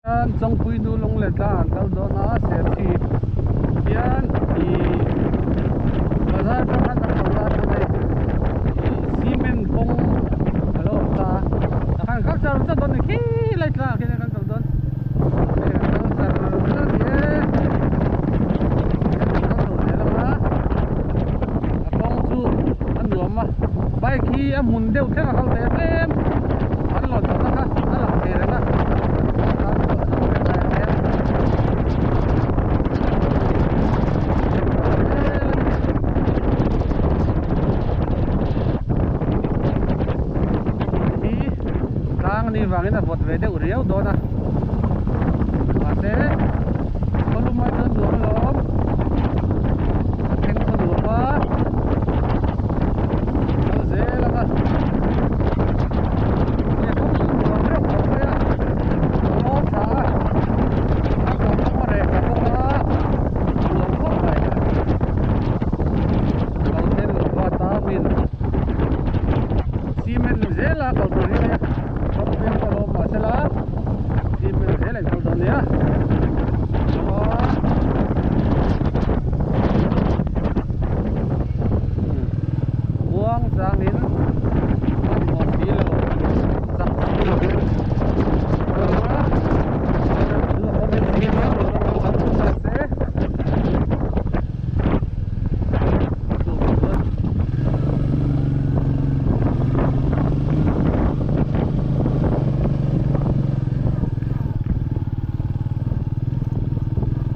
Hian Chawngpui nu lung leh tlang an kal dawn a Serchhip hian ih bazar atang khan kan kal ta chuan hei ih cement kawng a lo awm ta a tah khan kal char char dawn a ni khilai tlangah khian kan kal dawn hei kan kal char char a ni e kan kal chho zel ang a a kawng chu a nuam a bike hi a hmun deuh thleng a kal thei a tlem an lawn chhohna kha a lang thei reng a hi tlang ni vangin a vawt ve deuh riau dawn a mahse khawlum ah chuan nuam alawm a thleng khaw nuam a kal zel ang a he kawng chu nuam reuh khawp mai a a ngaw tha a a kalkawng a reh tha bawk a nuam khawp mai kal then lo va ta min cement zel a kal tur hi a kawng peng pawh a lo awm mahsela cement zel a inkal dawn nia Muang changin hmanhmawh si lo chak si lovin kawng a chu a awm si mai lo chuan kan tum ta se chuvang chuan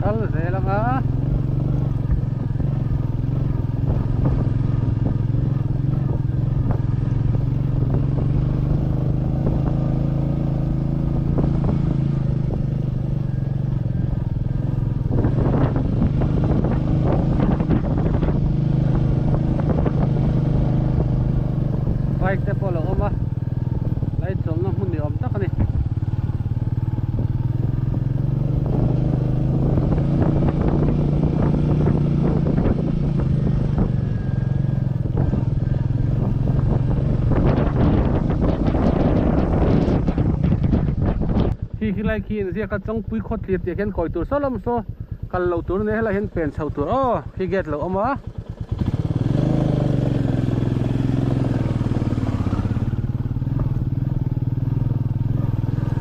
kal zel ang a. Bike te pawh a lo awm a light chawlhna hmun ni awm tak a ni. Khi khi lai khi inziak a Chawngpui khaw thlir tih ah khian kawi tur saw lawm saw kal loh tur a nia helaiah hian pen chho tur aw khi gate lo awm a.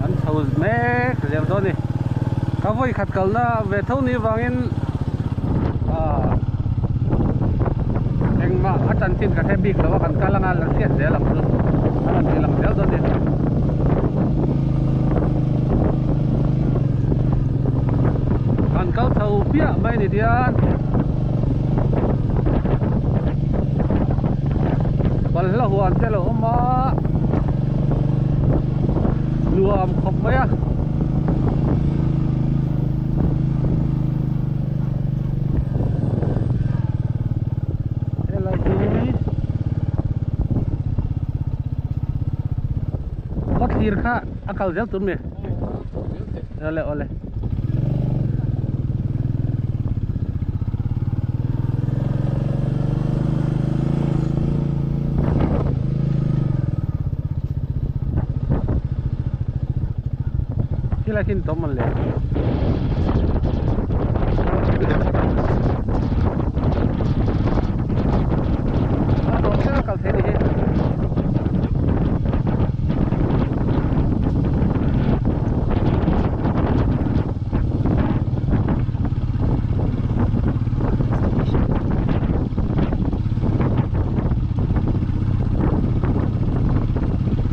An chho mek zel dawn a ni ka vawi khat kalna ve tho ni vangin ah engmah a chanchin ka hre bik lo a kan kal anga la hriat zel ang chu a rawn ti lang zel dawn a ni. Kan kal chho piah mai a ni tian Balhla huan te lo awm a nuam khawp mai a helai hi khaw thlir kha a kal zel tur mi awle awle. Khilai khi tawm man le. A tawm thlenga kal thei ni hi.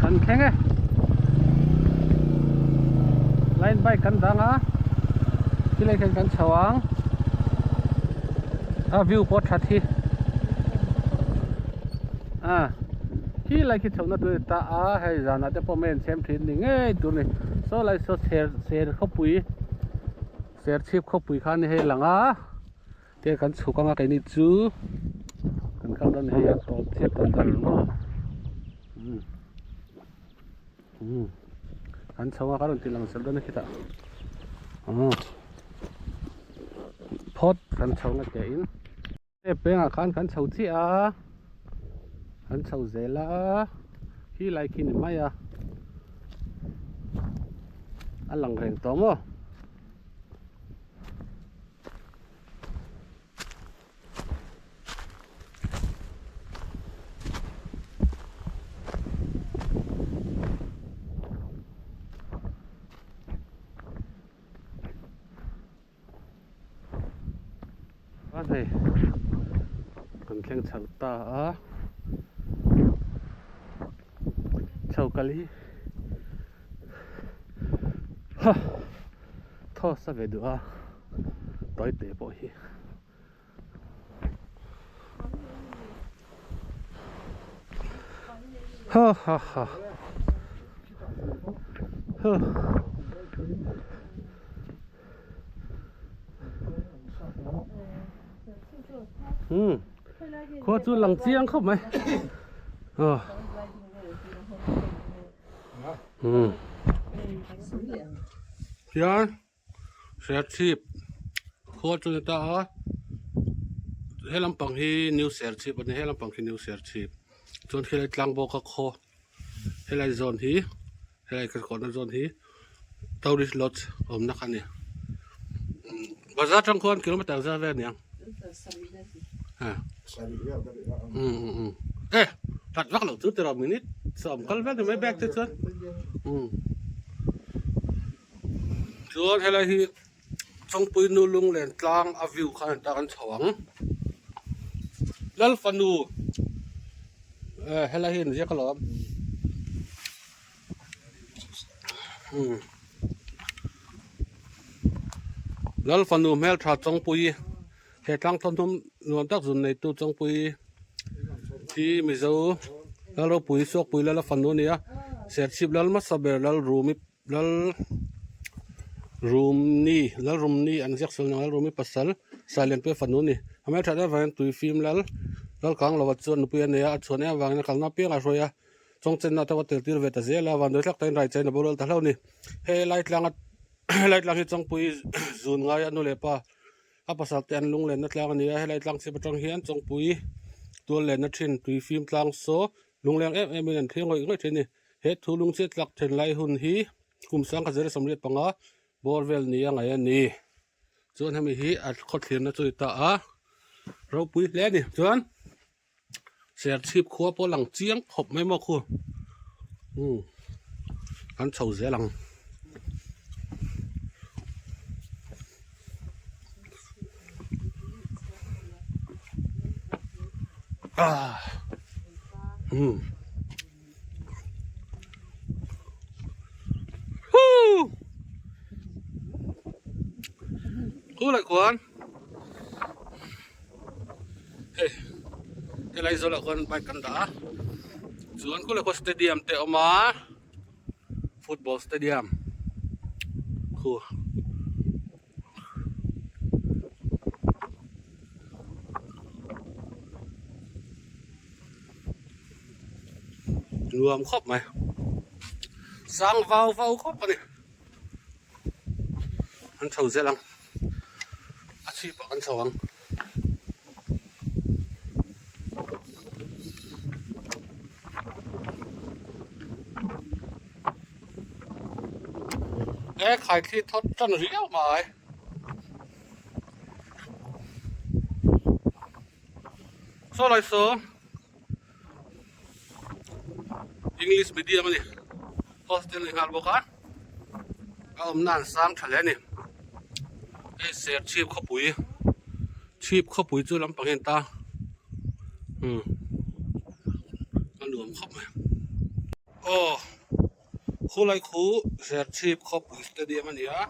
Kan thleng e line bike kan dang a khilai khian kan chho ang a view pawh that hi a khi lai khi chhohna tur a ni ta a hei zanah te pawh mai an chhem thin ni ngei tur a ni saw lai saw chher chher khawpui serchhip khawpui kha a ni hei a lang a. Te kan chhuk anga keini chu kan kal dawn hei a tawp chiah kan kal maw umm umm kan chho a ka rawn ti lang zel dawn a khitah aw phawt kan chho na ke in step pengah khan kan chho chiah a kan chho zel a khi lai khi ni mai a. A lang reng tawh maw? A hei kan thleng chho ta a chho kal hi ha thaw sa ve duh a tawi te pawh hi. Ha ha ha ha. Um khua chu lang chiang khawp mai aw um hian Serchhip khua chu ni ta a he lampang hi new Serchhip a ni he lampang khi new Serchhip chuan khilai tlang bawk a khaw helai zawn hi helai ka kawhna zawn hi tourist lodge awmna kha a ni bazar atang khuan kilometer zat vel a ni ang e hlat vak loh chu tiraw minute sawm kal vel ni mai bag te chuan umm. Chuan helai hi Chawngpui nu lunglen tlang a view khan an tan chho ang. Lal fanu eh helai hi an ziak alawm. Hmm. Lal fanu hmeltha Chawngpui he tlang thawmhnaw nuam tak zun neitu Chawngpui hi Mizo Lal ropui Suakpui Lal a fanu a ni a Serchhip Lal hmasa ber Lal Rumi Lal Rumni Lal Rumni an ziak sawi Lal Rumi pasal Sailianpuia fanu a ni. A hmelthat avangin tui fim Lal Lal kang lova chuan nupui a nei a, a chhuan em avangin a kalna apiang a hruai a, chawngchenna atanga tel tir ve ta zel a, vanduai thlak takin raichain a boral ta hlauh a ni. Hei lai tlanga helai tlang hi Chawngpui zun ngai a nu leh pa a pasal te an lunglenna tlang a ni a, helai tlang chhip atang hian Chawngpui tual lenna thin tui fim tlang saw lungleng em em in an thlir ngawih ngawih thin a ni. He thu lungchhiat tlak then lai hun hi kum sangkhat zira 85 bawr vel ni a ngaih a ni. Chuan hemi hi a khawthlirna chu a ni ta a, ropui hle a ni. Chuan Serchhip khua pawh a lang chiang khawp mai maw khu. Umm kan chho zel ang. Ah umm. Khu lại khuan hei helai zawlah khuan bike kan dah a chuan khu lai khuan stadium te a awm a football stadium khu. Nuam khawp mai sang vau vau khawp a ni an chho zel ang a chhip ah kan chho ang. E khaithli thawt tan riau mai. Saw lai saw English medium a ni hostel ni nghal bawk a a awmna an sang tha hle a ni hei Serchhip khawpui chhip khawpui chu lampang hi an ta umm a nuam khawp mai aw khulai khu Serchhip khawpui stadium a ni a.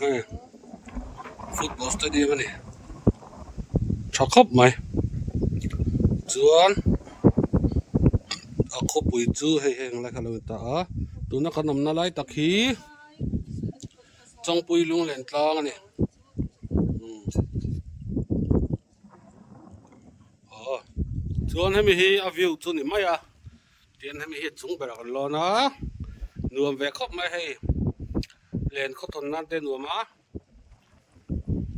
Hei football stadium a ni tha khawp mai chuan a khawpui chu hei heng lai kha a lo in ta a tuna kan awmna lai tak hi Chawngpui lunglen tlang a ni aw chuan hemi hi a view chu ni mai a. Tin hemi hi chung berah kan lawn a nuam ve khawp mai hei len khaw tawn nan te nuam a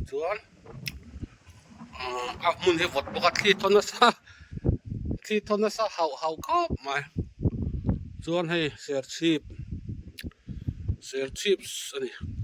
chuan a hmun hi vawt bawk a thli thawn nasa thli thawn nasa hauh hauh khawp mai chuan hei serchhip. Serchhip a ni.